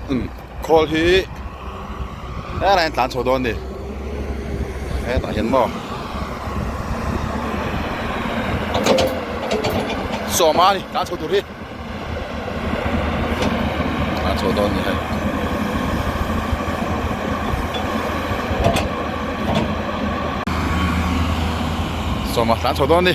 Umm khawl hi helaiah hian tlan chho dawn a ni hetah hian maw sawma a ni tlan chho tur hi tlan chho dawn a ni hei. Sawma tlan chho dawn a ni.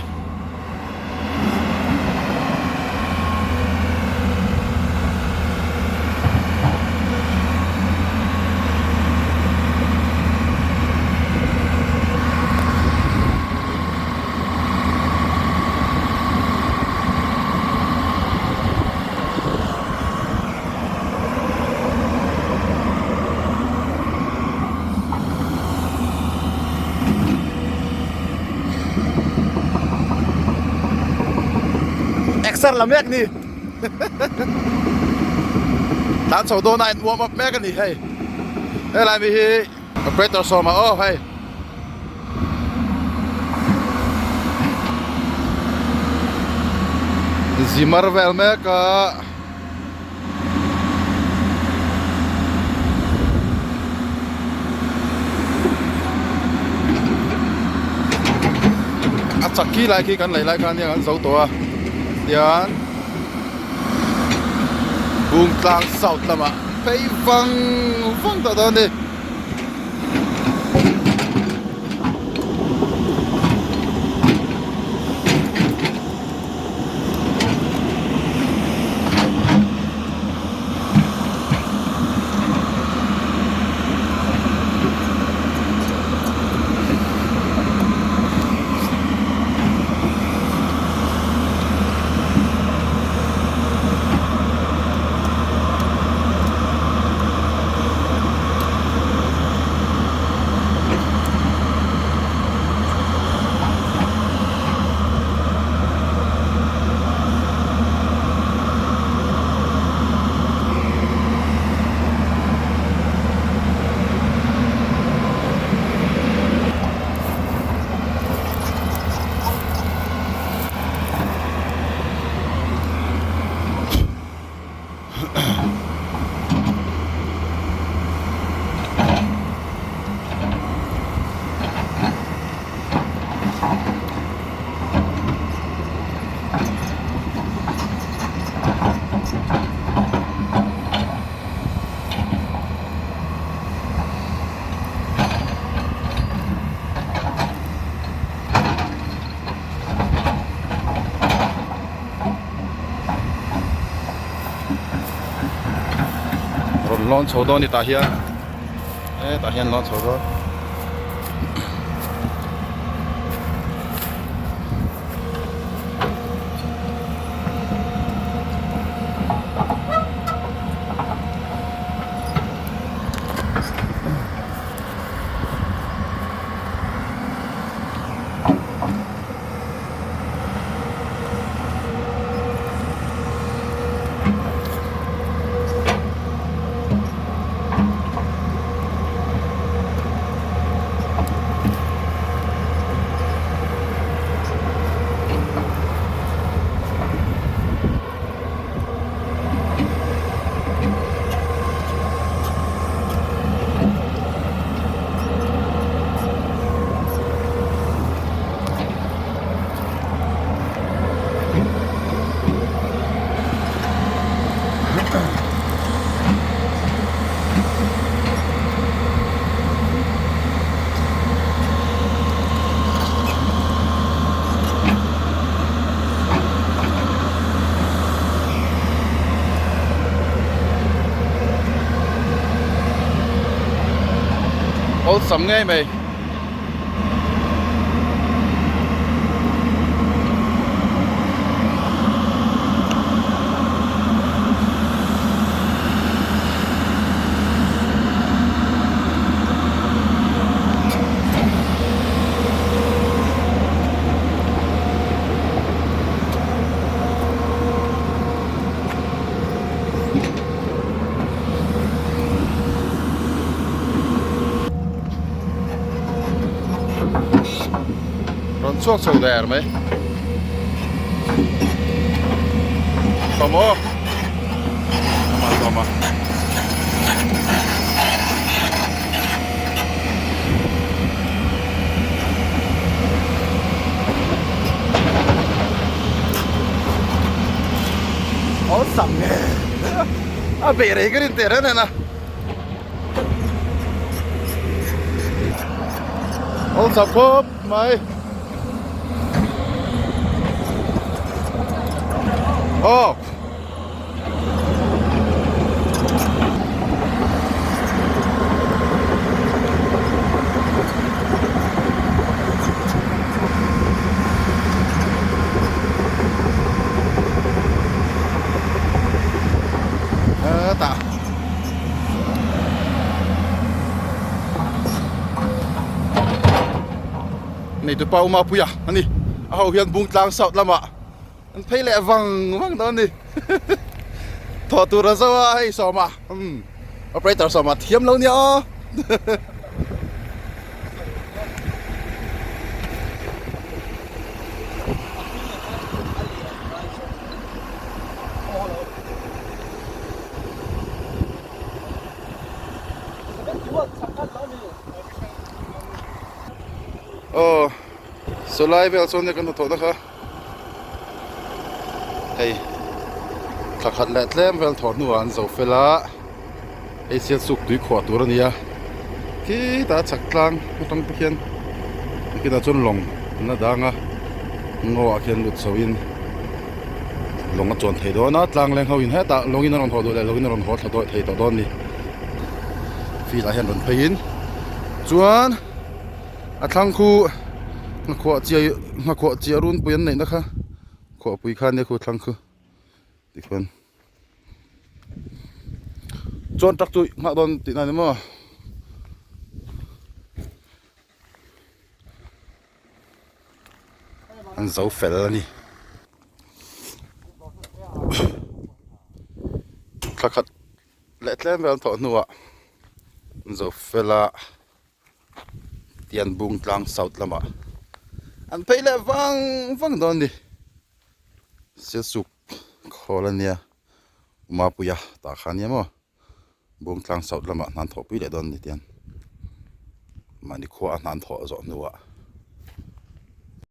Exer la mek ni tlan chho dawn a in warm up mek a ni hei helai mi hi operator sawma aw hei. Zimar vel mek a. A chak khi lai khi kan lei lai khan hian an zo tawh a tian Bungtlang south lamah phei vang vang tawh dawn a ni. Rawn lawn chho dawn a ni tah hian hetah hian lawn chho dawn. Awlsam ngei mai. Rawn chhuak chho der mai Sawm aw Amah sawm a. Awlsam nge a beih rei ka rin teh reng nen a. Awlsam khawp mai. Aw. Hetah Neitupa Umapuia a ni a ho hian Bungtlang South lamah An phei leh vang vang dawn a ni. Thawh tur a zo a hei sawma umm operator sawma thiam lo nia aw. Aw sawlai vel sawn nia kan hnathawhna kha. Hei thla khat leh tlem vel thawh hnuah an zo fel a hei sial suk tui khuah tur a ni a khitah chhak tlang atang te khian nakinah chuan lawng an la dang a ngaw ah khian lut chho in lawng a chuan thei dawn a tlang leng ho in hetah lawng in a rawn haw duh leh lawng in a rawn haw thla daih thei tawh dawn a ni field ah hian rawn phei in chuan. A thlang khu nghakhuah chiai nghakhuah chiah runpui an neihna kha khuahpui kha ania khu thlang khu tikhuan chuan truck chu nghah dawn tihna a ni maw. An zo fel a ni thla khat leh tlem vel an thawh hnuah an zo fel a. Tianbung tlang south lamah an phei leh vang vang dawn a ni Sialsuk khawl a nia Umapuia tah kha a nia maw Bungtlang south lamah hnan thawhpui leh dawn a ni tiang mahni khua a hnan thawh zawh hnuah.